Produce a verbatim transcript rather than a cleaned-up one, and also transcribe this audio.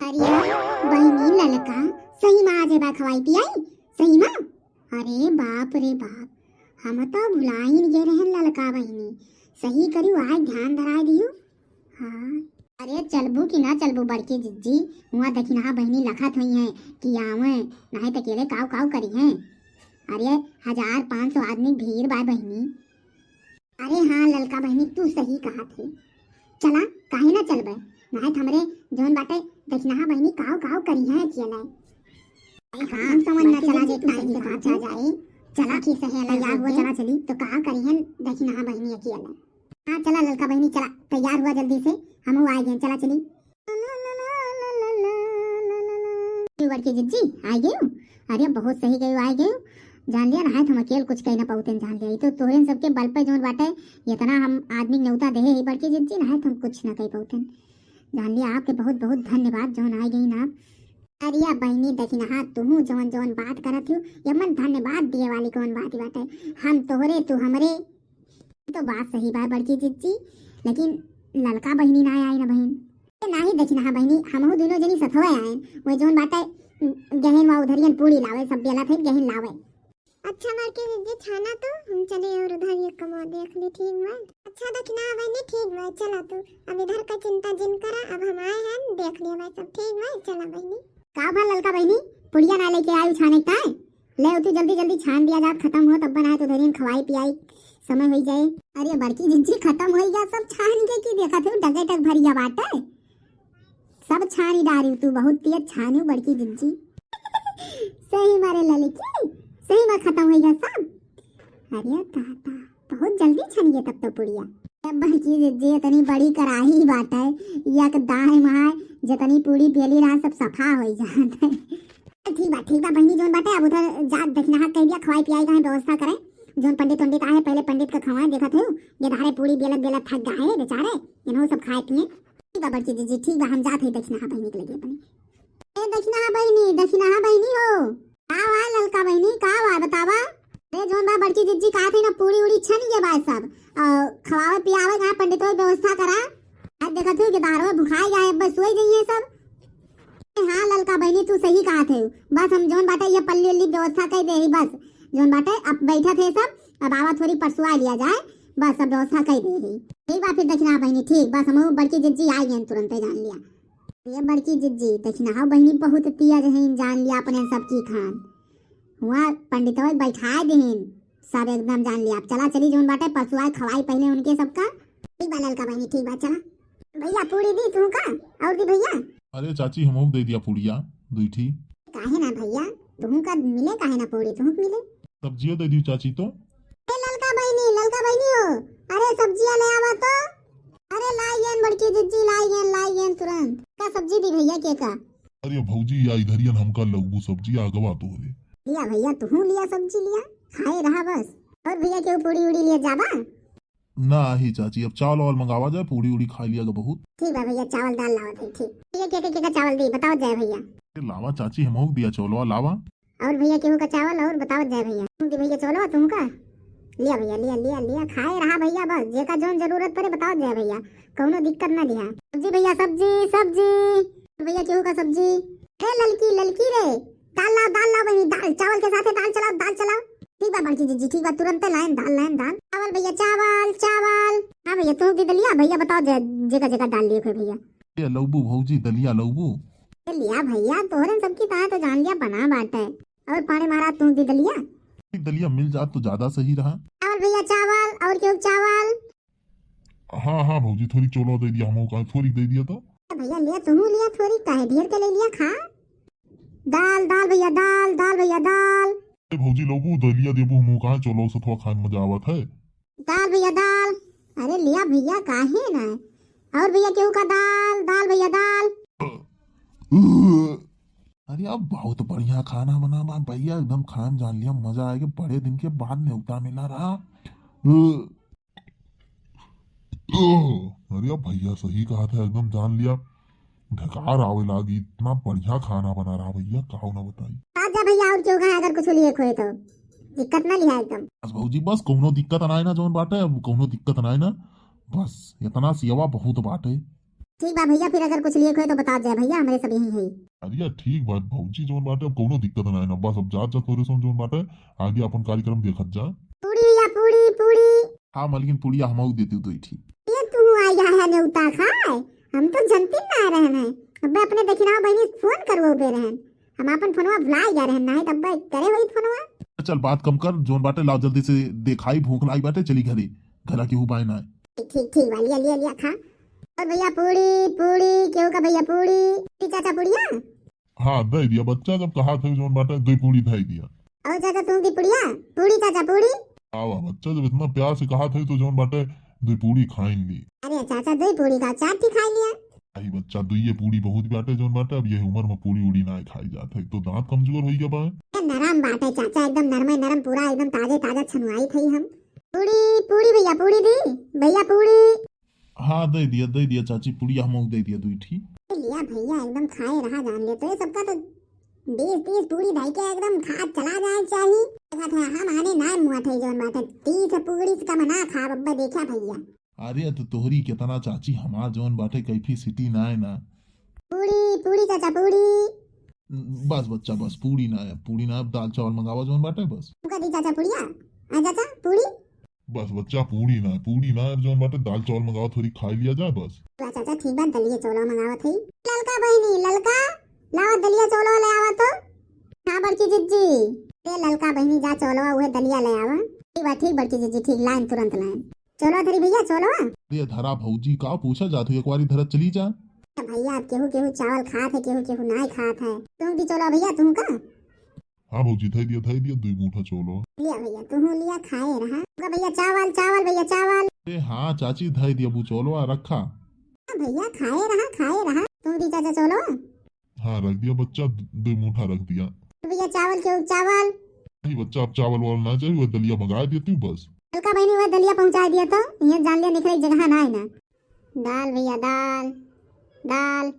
अरे बहिनी ललका, सही मा आज बा खवाई पियाई? सही मा? अरे बाप रे बाप, हम तो भुलाइन गे रहन ललका बहिनी। सही करियो, आज ध्यान धराए दियो। हाँ। अरे चलबू कि ना चलबू बड़की जिज्जी? हुआँ दखिनहा बहिनी लखत होइहैं कि आवैं, नाहीं त अकेले काव काव करिहैं। अरे हजार पाँच सौ आदमी भीड़ बा बहिनी। अरे हाँ ललका बहिनी, तू सही कहत है। चला, काहे ना चलबे? नाहीं त हमरे जौन बाटे दखिनहा बहिनी काव काव करिहैं अकेले। अरे हाँ, हम समझ ना चला जे टाइम से पहुँचा जाए। चला, सखी सहेला तैयार हुआ, चला चली। तो का करिहैं दखिनहा बहिनी अकेले? हाँ, चला ललका बहिनी, चला, तैयार हुआ जल्दी से, हमहू आइ गए, चला चली। बड़की जिज्जी, आइ गयू? अरे बहुत सही गयू, आइ गयू। जान लिया, नाहीं त हम अकेल कुछ कहि ना पउतेन, जान लिया। ई तो तोहरेन सबके बल पे जौन बाटे, इतना हम आदमी न्योता देहे ही बड़की जिज्जी, नाहीं त हम कुछ ना कहि पउतेन। जान लिया, आपके बहुत बहुत धन्यवाद जौन आइ गई ना। अरे बहिनी दखिनहा, तुहू जौन जौन बात करत हू, ये मन धन्यवाद दिए वाली कौन बात बाटे? हम तोहरे, तू हमरे। तो बात सही बा बड़की जिज्जी, लेकिन ललका बहिनी ना आई ना बहिन। ए, नाही दखिनहा बहिनी, हमहू दुनो जनी सथवे आएन। वो जौन बाटे, गहिन वा उधरियन पूड़ी लावे, सब बेला थे गहिन लावे। अच्छा बड़की जिज्जी, छाना तो हम चले और उधर ये कमवा देख ली, ठीक बा? अच्छा दखिनहा बहिनी, ठीक बा, चला तू अब इधर का चिंता जिन करा, अब हम आए हैं, देख लिया भाई सब, ठीक बा, चला बहिनी। का भा ललका बहिनी, पुड़िया ना लेके आयू छाने का? ले उतू जल्दी जल्दी छान दिया जात, खतम हो तब बनाए तो धरियन खवाई पियाई समय होई जाए। अरे बड़की जिज्जी, खतम होई गया सब छान के, की देखत हो डगे टग भरिया बाटे। सब छानी डारी तू, बहुत तेज छानी बड़की जिज्जी। सही मारे ललकी, सही मा खतम होई गया सब। अरे दादा, बहुत जल्दी छन गया तब तो पुड़िया। ए बड़की जिज्जी, इतनी बड़ी कराही बाटे, एक दाए माय जितनी पूड़ी बेली रहा सब सफा होई जात है। ठीक बा, ठीक बा बहिनी, जौन बाटे अब उधर जात दखिनहा कहि दिया, खवाई पियाई का व्यवस्था करे। जौन पंडित उंडित आए, पहिले पंडित का खवाए, देखत हो, ये धारे पूड़ी बेलत बेलत थक गए बेचारे, इन्हों सब खाए पिए। ठीक बा बड़की जिज्जी, ठीक बा, हम जात है दखिनहा बहिनी के लगे अपने। ए दखिनहा बहिनी, दखिनहा बहिनी हो, का बा ललका बहिनी, का बा बतावा? अरे जौन बा बड़की जिज्जी कहत है ना, पूड़ी उड़ी छन गए बा सब, और खवावे पियावे का पंडित व्यवस्था करा। आज देखत हो कि दारू भुखाई गए, अब बस सोई जाइए सब। हाँ ललका बहिनी, तू सही कहत है। बस हम जौन बाटे ये पल्ली उल्ली व्यवस्था कइ देही बस। जौन बाटे अब बैठत है सब, अब आवा थोड़ी परसुआ लिया जाए, बस अब व्यवस्था कइ देही। ठीक बा फिर दखिनहा बहिनी, ठीक बस हम बड़की जिज्जी आइ गए तुरंते, जान लिया। ये बड़की जिज्जी, दखिनहा बहिनी बहुत तेज है, जान लिया अपने सबकी खान। हुआ पंडितवा बैठाए देहिन। सब एकदम जान लिया। अब चला चली जौन बाटे परसुआ खवाई पहिले उनके सबका। ठीक बा ललका बहिनी, ठीक बा, चला। भैया पूड़ी दी तू का? और दी भैया? अरे चाची, हमहू दे दिया पूड़िया दुई ठी। काहे ना भैया, तुहू का मिले, काहे ना पूड़ी तुहू के मिले? सब्जियो दे दियो चाची तो। ए ललका बहिनी, ललका बहिनी हो, अरे सब्जिया ले आवा तो। अरे लाई गेन बड़की जिज्जी, लाई गेन, लाई गेन तुरंत। का सब्जी दी भैया के का? अरे भौजी, या इधरियन हमका लगबू सब्जी आगवा तोहरे। लिया भैया, तुहू लिया सब्जी लिया, खाए रहा बस। और भैया केहू पूड़ी उड़ी लिया जाबा? ना ही चाची, अब चावल वावल मंगावा जाए, पूड़ी उड़ी खा लिया गा बहुत। ठीक बा भैया, चावल दाल लावत है, ठीक। भैया के के के का चावल दी, बताओ जाए भैया। ए, लावा चाची, हमहू दिया चावलवा लावा। और भैया केहू का चावल और बताओ जाए भैया। तुम दी भैया चावलवा तुमका। लिया भैया, लिया, लिया, लिया, खाए रहा भैया बस, जेका जौन जरूरत पड़े बताओ जाए भैया, कौनो दिक्कत ना दिया। सब्जी भैया, सब्जी, सब्जी। भैया केहू का सब्जी। ए ललकी, ललकी रे, दाल लाओ, दाल लाओ बहिनी, दाल, चावल के साथे दाल चलाओ, दाल चलाओ। ठीक बा बड़की जिज्जी, ठीक बा, तुरंते लाइन दाल, लाइन दाल। चावल भैया, चावल, चावल। हाँ भैया, तू दे दलिया, भैया बताओ जे, जेका जेका दाल लिए कोई भैया। ये लौबू भौजी, दलिया लौबू। दलिया भैया, तोहरन सबकी ताए तो जान लिया बना बाटे। और पाड़े महाराज तू दे दलिया। दलिया मिल जात तो ज्यादा सही रहा। चावल भैया, चावल, और केहू चावल? हाँ, हाँ भौजी, थोड़ी चोलो दे दिया, हमहू का थोड़ी दे दिया तो। ए भैया, लिया, तुहू लिया थोड़ी, काहे ढेर के ले लिया, खा। दाल, दाल भैया, दाल, दाल भैया, दाल। ए भौजी, लोगू दलिया देबू, हमहू का चोलो सथवा खाए में मजा आवत है। दाल भैया, दाल। अरे लिया भैया, काहे ना? और भैया, केहू का दाल, दाल भैया, दाल। अरे अब बहुत बढ़िया खाना बना बा भैया, एकदम खान जान लिया, मजा आएगा। बड़े दिन के बाद न्योता मिला रहा। अरे अब भैया सही कहा था, एकदम जान लिया, ढकार आवे लागी, इतना बढ़िया खाना बना रहा भैया, काऊ ना बताई। आ जा भैया, और केहू का अगर कुछ लिए खोए तो दिक्कत ना लिया एकदम। बस भौजी, बस कौनो दिक्कत ना है ना, जौन बाटे अब कौनो दिक्कत ना है ना, बस इतना सेवा बहुत बाटे। ठीक बा भइया, फिर अगर कुछ लिए होए तो बता जाए भइया, हमरे सब यहीं है। अरे यार, ठीक बात भौजी, जौन बाटे अब कौनो दिक्कत ना है ना, बस अब जा, जा तोरे सोन जौन बाटे, आगे अपन कार्यक्रम देखत जा। पूड़ी भइया, पूड़ी, पूड़ी। हाँ मलकिन, पूड़िया हमहू देती दो ही ठीक। ये तू आ गया है नेउता खाए, हम तो जनती ना रहन है। अबे अपने दखिनावा बहिनी फोन करवो बे रहन, हम अपन फोनवा भुला गया रहन, नाही तब करे होई फोनवा। चल बात कम कर, जौन बाटे लाओ जल्दी से, देखाई भूख लागी बाटे, चली घरे, घरा केहू बाय ना है। ठीक, ठीक, ठीक बा, लिया, लिया, लिया, खा। और भइया पूड़ी, पूड़ी, केहू का भइया पूड़ी? ई चाचा पूड़िया? हाँ, दे दिया बच्चा, जब कहा थे जौन बाटे, दो पूड़ी दे दिया। और चाचा तू की पूड़िया? पूड़ी चाचा, पूड़ी। आवा बच्चा, जब इतना प्यार से कहा थे तो जौन बाटे, दो पूड़ी खाइन ली। अरे चाचा, दो पूड़ी का चार ठी खाई लिया। आई बच्चा, दुइये पूड़ी बहुत बाटे जौन बाटे, अब यही उम्र में पूड़ी उड़ी ना खाई जात है, तो दांत कमजोर होई गया बा। ए, नरम बाटे चाचा, एकदम नरमे नरम, पूरा एकदम ताजे ताजा छनुआई थई हम। पूड़ी, पूड़ी भइया, पूड़ी दी, भइया पूड़ी। हाँ, दे दिया, दे दिया चाची, पूड़िया हमहू दे दिया दुई ठी। लिया भइया, एकदम खाए रहा जान ले, तो ये सबका तो बीस तीस पूड़ी धई के एकदम खात चला जाए चाही। देखत है हम आने ना मुआ थे जौन बाटे, तीस पूड़ी से कम ना खाब अब्बे, देखा भइया। अरे तो तोहरी केतना चाची, हमार जौन बाटे कैपेसिटी ना है ना। पूड़ी, पूड़ी चाचा, पूड़ी। बस बच्चा, बस पूड़ी ना है, पूड़ी ना है, दाल चावल मंगावा जौन बाटे बस। तुमका दी चाचा पूड़िया? आ चाचा, पूड़ी? बस बच्चा, पूड़ी ना, पूड़ी ना, जौन बाटे दाल चावल मंगावा, थोड़ी खाई लिया जाए बस। वाह चाचा, ठीक बात, दलिया चावल मंगावा थई। ललका बहिनी, ललका, लावा दलिया चावल ले आवा तो। हाँ बड़की जिज्जी, ए ललका बहिनी जा चावल उहे दलिया ले आवा। ठीक बा, ठीक बड़की जिज्जी, ठीक, लाइन, तुरंत लाइन। चावल धरी भइया, चावल। अरे धरा भौजी, का पूछा जात हो, एक बारी धरा चली जा। भइया, अब केहू केहू चावल खात है, केहू केहू नाय खात है। तुम भी चावल भइया, तुम का? हाँ भौजी, धई दिया, धई दिया, दुई मुठा चावल। लिया भइया, तुहू लिया, खाए रहा। का भइया चावल, चावल भइया, चावल। अरे हाँ चाची, धई दिया बू चावल रखा। हाँ भइया, खाए रहा, खाए रहा। तुम भी चाचा चावल। हाँ, रख दिया बच्चा, दुई मुठा रख दिया। भइया चावल के चावल। नहीं बच्चा, अब चावल वावल ना चाहिए, वो दलिया मंगा देती हूँ बस। ललका बहिनी, वो दलिया पहुँचा दिया तो, यहाँ जान लिया निकले जगह ना है ना। दाल भइया, दाल, दाल।